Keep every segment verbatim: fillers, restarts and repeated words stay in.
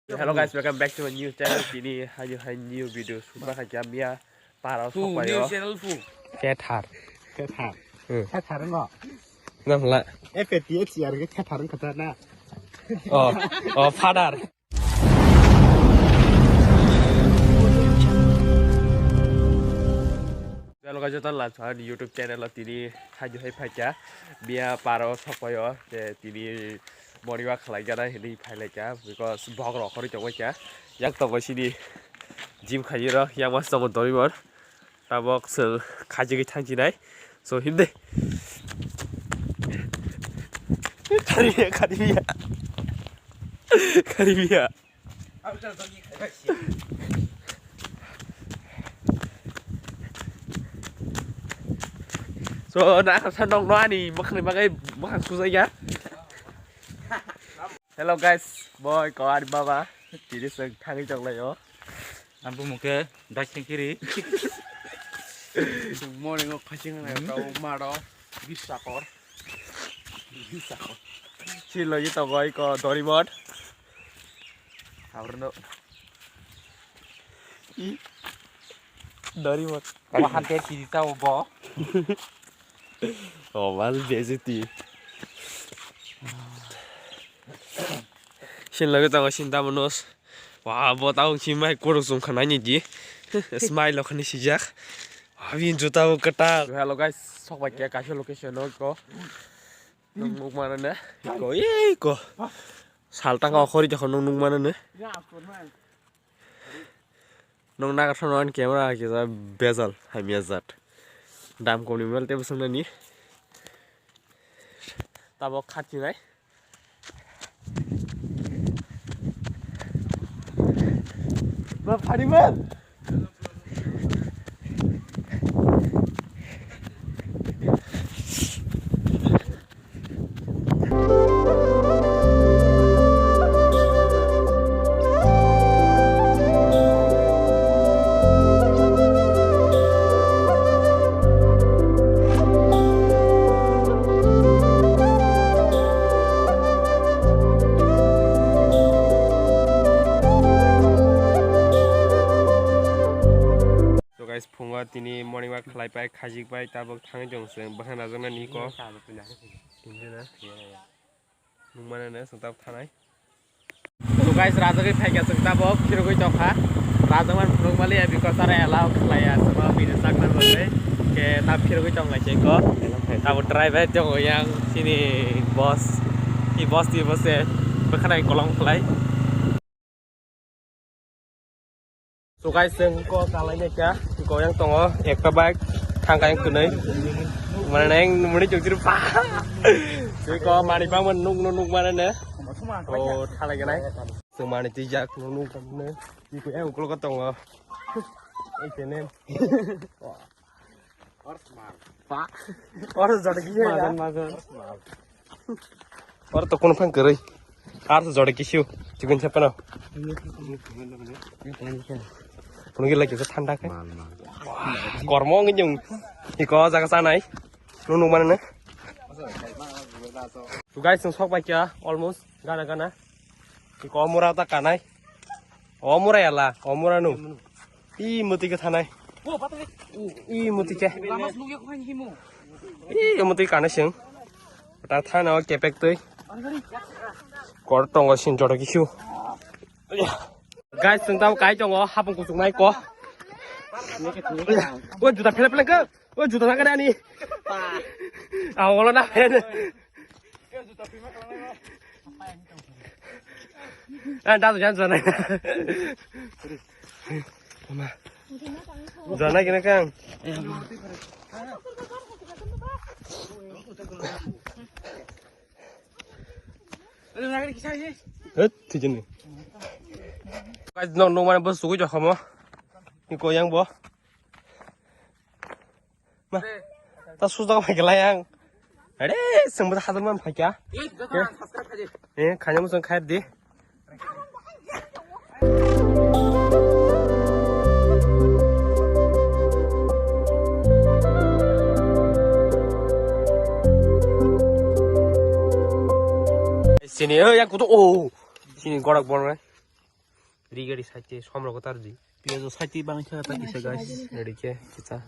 Hello guys, welcome back to my new channel. Tini hayu hai new video shoot ma khaikya miya paro. Fu, sokpayo. New channel fu. Kethar. Kethar. Hmm. Kethar ngo. Namla. F A T H R ke kethar kata na. Oh, oh, father. Hello guys, joto lansani YouTube channel o tini hayu hai phaikya miya paro sokpayo, je tini morning walk khlai gana hini phailaikya, because bok rok khoroi tongbaikya. Yak tongbai sini gym khairok, yang mas tongo dorimor. Tabok se khajigwi thangchinai. So, himde. Kharibiya, kharibiya. Kharibiya. So, na sa nong no ani makhang magai makhang sujai ya. Hello guys, boy ko ani baba. Tini se thangwi tonglaio. Ang bumung khe Daisengkiri. Morning o khaching na tau maro bisakor. Bisakor. Chilo yi to goi ko dorimot. Aurno. I dorimot. Wahan te chiri tau bo. Oh, mal bejeti. Sin lagi tau sin tamonos. Wah, bo tau si mai kuruk sung khana ni di. Smile khani sijak. Abi juta bo kata. Hello guys, sok bai kya kaisa location no ko. Nung nuk mana ne? Ko, ei ko. Sal tang ko khori jokhon nung nuk mana ne? Nung nagar sono an camera kisa bezal hamya jat. Dam kom ni mel te bwswng nani. Tabok khat sinai. Ba phariman. So guys, phungo tini morning walk khlai pai, khajik pai, tabok thangwi tong chwng bwkhang najaknani ko. Hinjana. Nung mane ne chwng tabok thanai. So guys, rajagwi phaikha chwng tabok phirogwi tongkha. Rajak man phunuk maliya because aro allow khlaiya chwngno bini chakna bagwi. Khe tab phirogwi tong lai chengko. Tabok driver tongo yang chini boss. I boss ti boss e bwkhwnai kolong khlai. So guys, chwng ko kalai naikha, ko yang tongo ekta bike, thangka yang kwnwi. Mane neng muni chukchiri pa. Chwng ko mani bang man nuk nuk nuk mane ne. O thalai ganai. Chwng mani twijak nuk nuk mane. Iko yang ukulok tongo. Ei tenem. Or jora kisi majan, majan. Or to kono phang kwrwi. Ar jora kisi. Chicken chapa no. Kono gila kisa thanda khe. Mal, mal. Kormo ngi jung. Iko jaga sanai. Nunu mana ne? So guys, chwng sok bai kya almost gana gana. Iko mura ta kanai. O mura yala, o mura nu. I muti ke thanai. I muti ke. I muti kana sing. Ta thana o kepek tui. Kor tongo sin jora kisu. Guys, chwng tamo kai tongo, hapung kuchuk nai ko. O juta phele phele ko. O juta na kani. Ah, wala na phen. Ah, da jan jana. Jana kena kang. Het, tijini. Guys, no, no, mana bos sugui jokhomo. Ni koyang bo. Ma, ta suda bai gelai ang. Are, sengbo hajar man phaikya. Eh, khanya mo song khair di. Sini, eh, yang kutu, oh. Sini gorak bon, eh. Ri gari side te som rogo tar di. Piyajo side te bang kha ta kisa guys. Ready ke kita.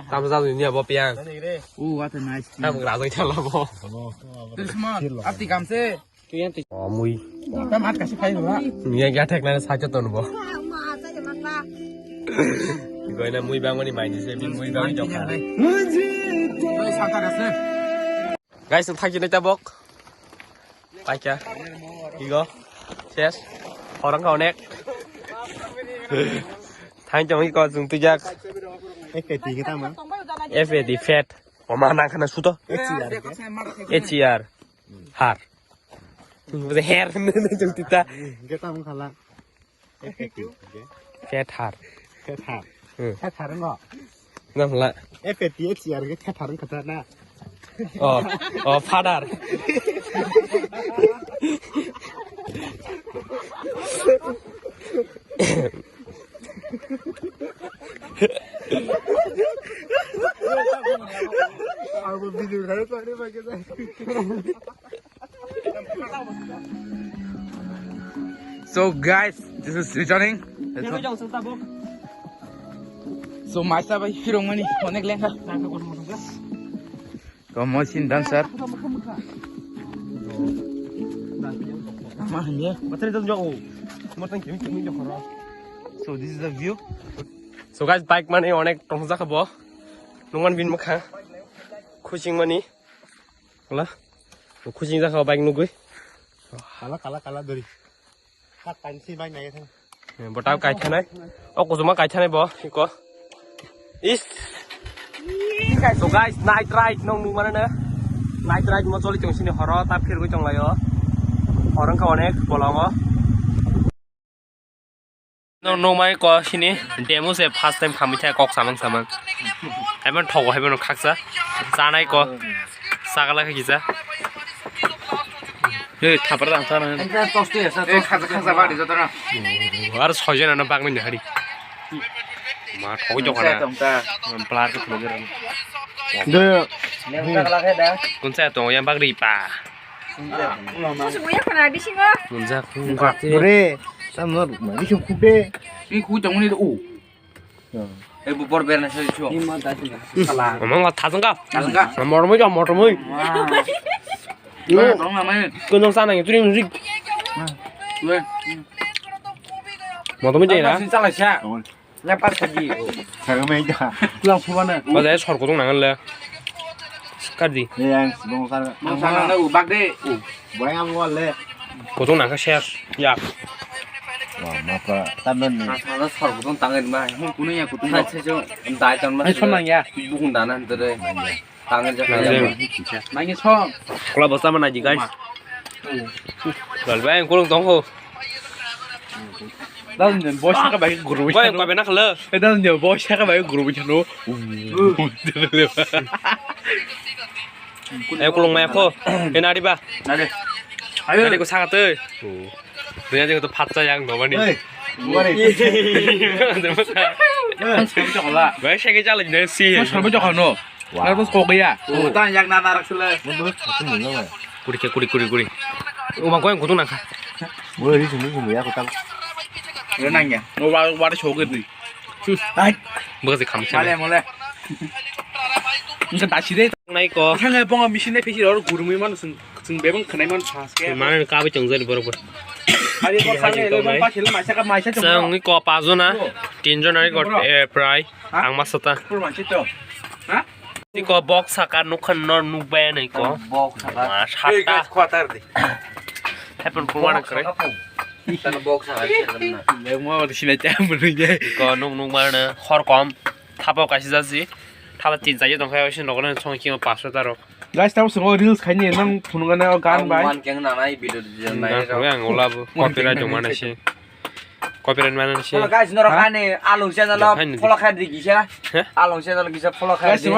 Tam jadu ni abo piyang. Oh, what a nice. Tam grado chala bo. Dusman, ati kamse. Oh, mui. Tam hat kasi khai ba. Ni ya thek na side te ton bo. Goina mui bang mani mai ni se bin mui bang jok. Guys, ang thakjinai tabok. Paikha. Igo. Ses. Orang kau nek. Thank you, iko jung tujak. F A T kita mah. F A T fat. Oma nang kana suto. H E R. H E R. Har. Hair. Jung tita. Kita mah khala. F A T, okay. Fat har. Fat har. Hmm. Fat har no. Nang la. F A T H E R ke fat har kata na. Oh, oh, father. Abo video kare pare pake. So guys, this is returning. So maisa bai hirongmani onek lengkha. To mosin dancer. Ma hanya. So this is the view. So guys, bike mani onek tongsa kha bo. Nungman bin mokha. Khusing mani. Wala. Khusing jakha bike nugui. Kala, kala, kala dori. Hak kainsi bike nai thang. Bo tau kaithanai. O kujuma kaithanai bo iko. Is. So guys, night ride nong nung mana na. Night ride mo choli tong sini horo ta phirgui tong layo. Horo wngkha onek bolongo. No, no mai ko sini demo se first time khamwi thai kok samang samang. Haiban thogo haiban khaksa. Chanai ko. Sagala khe kisa. Ei thapar dang sana. Ekta tosti asa. Ei khaksa khaksa bari joto na. Ar soijon ano bagni hari. Ma thogo jokana. Tongta. Plar ko thogo. De. Kunsa to yang bagri pa. Musugo ya khana bisingo. Bre, samno ma bising khube. Ni khu tong ni o. E bu bor ber na so so. Sala. Omang thajang ka. Thajang ka. Mormoi ja mormoi. Wah. Yo. Tong na mai. Kunong sana yang turing rik. Weh. Mormoi ja na. Sala sa. Lepar sagi. Sagamai ja. Tulang phubana. Ba dai sor kutung nangan le. Kadi. Yang bong sar. Bong sar nang u bak de. Boy ngam wal le. Kutung nangka share. Ya. Wah, mapa tamen ni. Asal sor kutung tangan ma. Hum kuno ya kutung. Hai sejo. Dai tan ma. Hai somang ya. Bukun dana hantere. Tangan jakha. Nangni song. Kula bosta mana ji guys. Lal bai kurung tong ho. Dal nyen boy saka bai guru. Bai ko bena khalo. Dal nyen boy saka bai guru chano. Eh kulung mai ko. Enari ba. Nade. Ayo. Nari ko saka te. Dunia jeng to phatsa yang no mani. Hey. Bukan itu. Bai seke jala jina si. Mas sampai cakap no. Wah. Harus kok ya. Oh, tang yang nana raksula. Kuri ke kuri kuri kuri. Uma kau yang kutung nangka. Boleh di sini sini ya kutang. Renang ya. Oh, war war shoge tu. Hai. Bukan si kamsa. Mole mole. Ini kan tak sih deh. Nai ko. Kan ya bonga misi ne pesi lor guru mi mana sung. Chwng bebak khwnai man phaske. Mane kabi chongjani borok bo. Ari bor sale le bang pakhil maisa ka maisa chong. Chwng ni ko pajona, tinjon ari ko, eh, prai. Ha? Ang masata. Pur manchi to. Ha? Ni ko bok saka nukhan nor nukbai nai ko. Bok saka. Ma sata. Khwatar di. Happen kurwana kare. Tan bok saka. Le mo sinai ta mun ye. Ko nuk nuk mana hor kom. Thapa kaisa jasi. Thapa tin chai tong khai sin rokno song kimo paso taro. Guys, tamo songo reels khaini nang phunukgana o gan bai. Man keng nanai video nai. Nang ang ola bo copyright jong mana si. Copyright mana si. Hello guys, norok ani Along channel o follow khai di kisa. Along channel kisa follow khai di.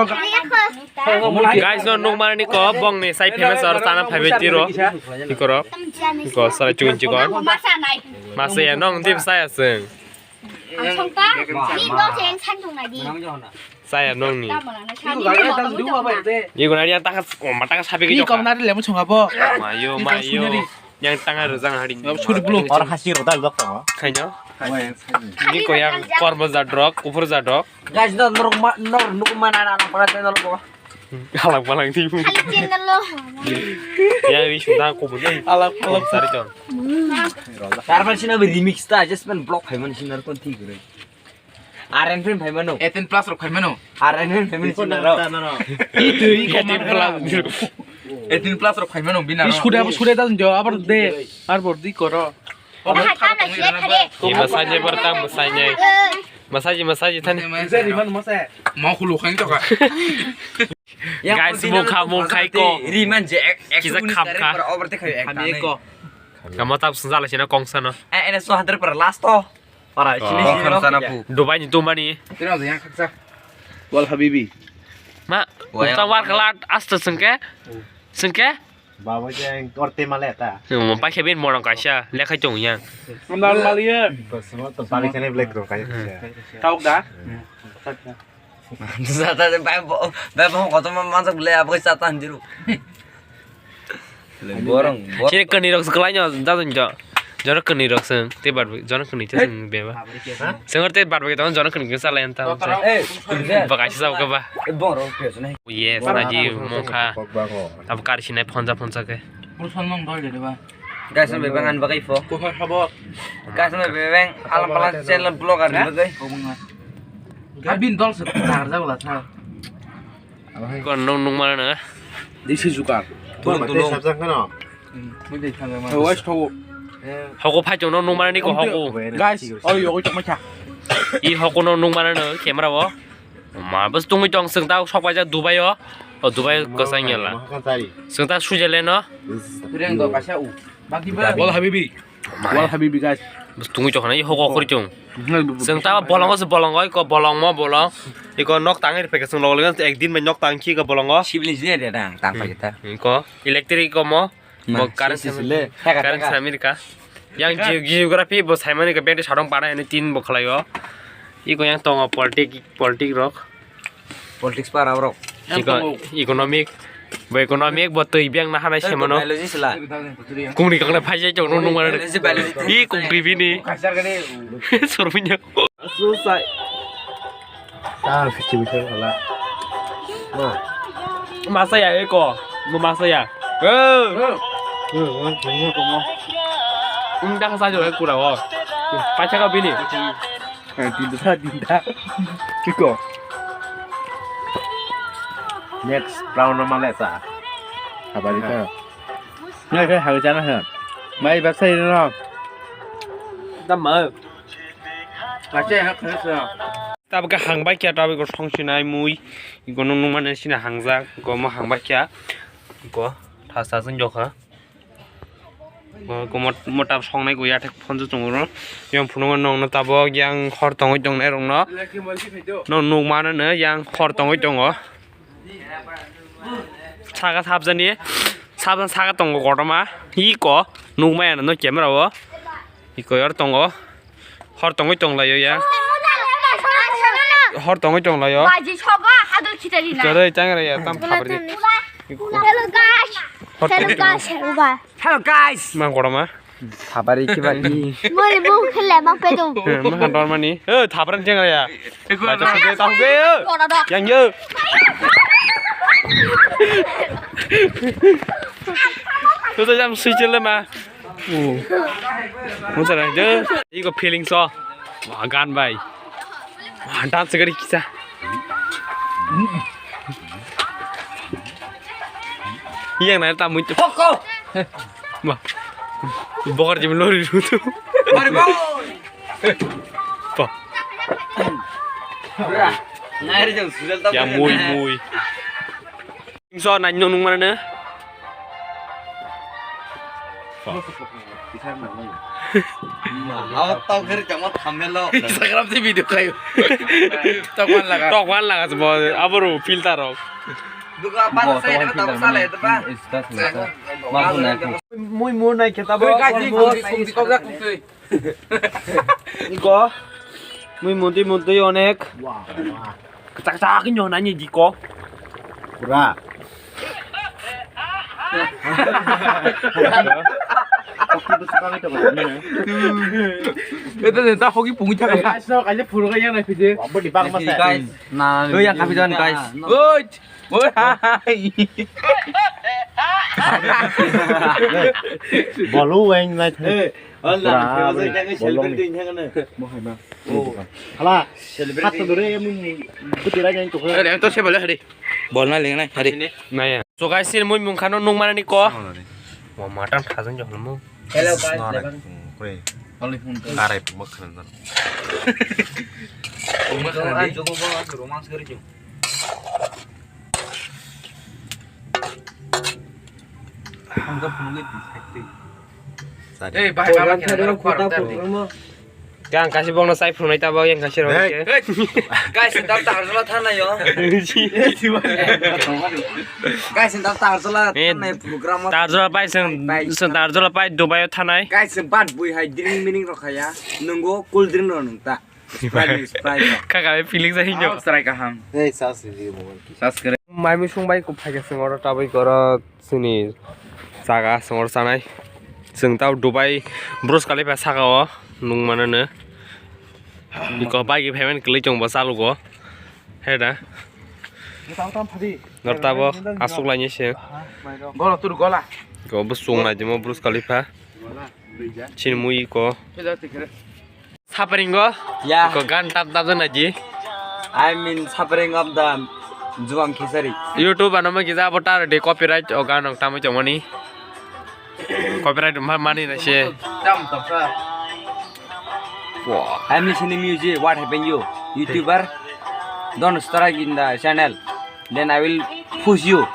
Guys, no nuk mani ko bong ni sai famous or chana phaibe tiro. Ikoro. Iko sara chun chikon. Masa ya nong dim sai aseng. Ang songta, ni bo jeng san thung nai di. Saya nong ni. Tamo lang na sani mo tamo tamo. Ye guna dia takas, oh, mata ka sabi ke. Ni kong nari lemu chunga bo. Mayo, mayo. Yang tanga rwjang hari. Suri bulu. Or hasi rodal dok tamo. Khaino. Ni ko yang kormo jadrok, upor jadrok. Guys, no, norok ma, nor, nuk mana na, na, para channel bo. Halak balang di. Halak channel lo. Ya, ini sudah aku punya. Halak, halak. Sari ton. Karena sini remix ta, just main block hai mana sini kon thik re. R N F M phaimano. Eighteen plus rok phaimano. R N F M phaimano. Itu, itu, eighteen plus. Eighteen plus rok phaimano bina. Is kuda, kuda dan jo abar de. Ar bor di koro. Ini masaje bertang masaje. Masaje, masaje tani. Mau kulu khain to ka. Guys, mukha, mukha iko. Riman je ek, ek. Kisa kham kha. Over te khai ek. Kami iko. Kamu tak sejala sini kongsa no. Eh, ini so hadir per last to. Ora, sini, sini, sini. Dubai ni tumani. Tino yang khaksa. Wal habibi. Ma, ta war kala asta sengke? Sengke? Baba jeng korte male ta. Mo pa khe bin morang kaisa, lekhai tong yang. Amdal maliye. Bas mo to pali kane black rong kaisa. Tauk da? Sata de bai bo, bai bo koto ma manjak le abo sata hanjiru. Borong, borong. Sini kani rok sekolahnya, jadon jo. Jora kani rok seng, te bar, jora kani te seng beba. Seng te bar bagi tahun jora kani kisa layan tahun. Eh, baka sisa ke ba. Borong ke sini. Yes, aji mokha. Abo kari sinai phonsa phonsa ke. Pulson mong dol jadi ba. Guys, ang bebeng ang bagay po. Kuha habo. Guys, ang bebeng alam pala channel vlogger ni bagay. Abin dol se tar jagla sa. Ko nung nung mana na? This is Zuka. Tulung tulung. West ho. Hoko phai chong nung nung mana ni ko hoko. Guys, oi yogo chok macha. I hoko nung nung mana na camera wo. Ma bus tungui tong sengta sok paja Dubai o. O Dubai ko sangela. Sengta Switzerland o. Reng do kaisa u. Baki ba. Wal habibi. Wal habibi guys. Bus tungui tong na i hoko khori tong. Sengta bolongo se bolongo ko bolong mo bolong. Iko nok tangi ripeke seng log log ek din mai nok tangki ko bolongo. Sibling jine de dang tang pa kita. Iko electric ko mo. Bo current simi le. Current simi ka. Yang ge-, geography bo saimani ka bente sarong pada ini tin bo khalayo. Iko yang tongo politic, politic rok. Politics para rok. Iko economic. Bo economic bo twi biang na hanai semano. Biology sila. Kungni kakna phai jai chong nung nung mara. Biology, biology. I kung T V ni. Sorbinya. Susai. Ah, kecil kecil lah. Nah. Masa ya eko, mau masa ya. Eh. Eh, eh, eh, eh, eh. Ini dah saja ya kurang oh. Pacar kau bini. Eh, dinda, dinda. Iko. Next round nama lesa. Apa itu? Next, next, harus sana ha. Mai baksa ini no. Tama. Tabuk khe hang bai khe tabuk song sinai mui. Iko nung nung mani sina hangjak. Iko mo hang bai khe. Iko thasa sung jokha. Iko mo mo tab song nai ko ya thek phone sung ro. Yang phunung nong no tabuk yang hor tongoi tong nai rong no. No nung mano no yang hor tongoi tongo. Saka sabjani. Sabjan saka tongo kotorma. Iko nung maya no camera o. Iko yor tongo. Hor tongwi tonglaio ya. Hor tongwi tonglaio. Baji sogo hadol khitari na. Kwrwi changra ya tam khabri. Hello guys. Hor tongwi tonglaio. Hello guys. Hello guys. Mang koroma. Thabari kiba ni. Mori bu khele mang pedung. Ma handor mani. Eh, thabran changra ya. Bacha be ta be. Yang yo. Tu tu jam sui chele ma. Musa na je. Iko feeling so. Wah, gan bai. Wah, dance gari kisa. Yang na ta mui. Poko. Wah. Bokar jim lori rutu. Mari bo. Po. Nai ri jang sujal ta. Ya mui mui. So, nai nung nung mana ne? Aw, tau kiri chama thamelo. Instagram se video kayo. Tokwan laga. Tokwan laga se bo, aboro filter rok. Duga apa saya dengan tahu salah itu, Pak? Mui mui nai kita bo. Iko, mui muntui muntui onek. Wah, wah. Kecak-cak nyo nanya jiko. Pura. Ito din ta hoki pungi thaka. Guys, no, kaisa phuru ka yang na phide. Wabbo di bang masa. Guys, na. Oi, yang kami jawan, guys. Oi. Oi, hai. Bolu weng nai thai. Eh, Allah, bolong. Celebrity yang na. Mohai ma. Oh. Hala. Celebrity. Hat tu dure, mun. Kuti ra yang tu. Ore, to se bole hari. Bol na leng nai hari. Nai. So guys, sini mui mung khano nung mana ni ko. Mo matan thajang jong mo. Hello guys, lebang. Koi. Karai puma khana dan. Puma khana di. Jogo go romance kari jo. Hangga puma di. Eh, bahai baba kena khwar ta di. Yang kasih bongno sai phunai tabo yang kasih rong. Hey. Guys, dam ta harjala thana yo. Guys, dam ta harjala thana program. Tarjala pai seng, seng tarjala pai Dubai o thanai. Guys, bad bui hai drink mining rok khaya. Nungo cool drink rok nung ta. Sprite, Sprite rok. Kaka be feeling sa hinyo. Strike kaham. Hey, sas di mo. Sas kere. Mai mi sung bai ko phai ka seng oro ta bai korok. Chini jaga songor chanai. Chwng tao Dubai Burj Khalifa saka o nung mano no. Iko bike payment kwlwi chwng bo chalugo. He da. Nor tabo aswk lainai se. Gola tur gola. Iko bo chwng nai dimo Burj Khalifa. Chini mui iko. Sapringo? Ya. Ko gan tap tap na ji. I mean, suffering of the Juang Khesari. YouTube ano mo kisa abo tar de copyright o gan ong tamoi chongmani. Copyright ma mani na se. Tam tam sa. Wow. I am listening music. What happened you? YouTuber, don't strike in the channel. Then I will push you.